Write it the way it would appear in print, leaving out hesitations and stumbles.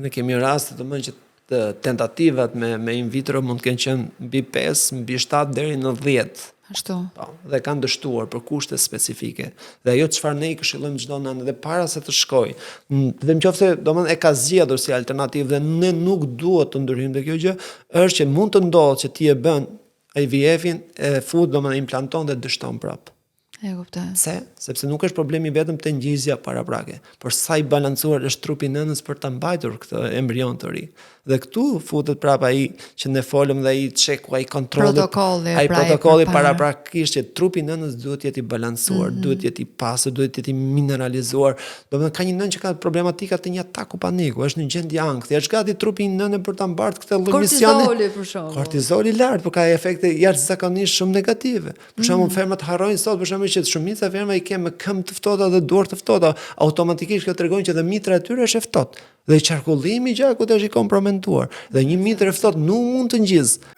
Ne kemi raste, domethënë, që të tentativat me in vitro mund të kenë qenë mbi 5, mbi 7 deri në 10. Ashtu. Po, dhe kanë dështuar për kushte specifike. Dhe ajo çfarë ne i këshillojmë çdo nënë dhe para se të shkojë, dhe nëse, domethënë, e ka zgjedhur si alternativë dhe ne nuk duhet të ndërhyjmë te kjo gjë, është që mund të ndodhë që ti e bën IVF-in, e fut, domethënë, implanton dhe dështon prapë. E kuptoj. Pse? Sepse nuk është problemi vetëm te ngjizja paraprake, por sa i balancuar është trupi i nënës për ta mbajtur këtë embrion të ri. Dhe këtu futet prapa ai që ne folëm dhe ai check-u, ai kontrolli, Protokolli, ai pra, i protokolli përpara. paraprakisht, që trupi i nënës duhet të jetë i balancuar, duhet të jetë i pastër, duhet të jetë i mineralizuar. Domethënë, ka një nënë që ka problematika të një ataku paniku, është në gjendje ankthi, është gati trupi i nënës për ta mbartë këtë lloj misioni. Kortizoli, për shembull. Kortizoli lart, por ka efekte jashtëzakonisht shumë negative. Për shembull, femrat harrojnë sot, për shembull, që shumica e femrave i ke me këmbë të ftohta dhe duar të ftohta. Automatikisht kjo tregon që dhe mitra e tyre është e ftohtë. Dhe qarkullimi i gjakut është i kompromentuar. Dhe një mitër e ftohtë nuk mund të ngjizë.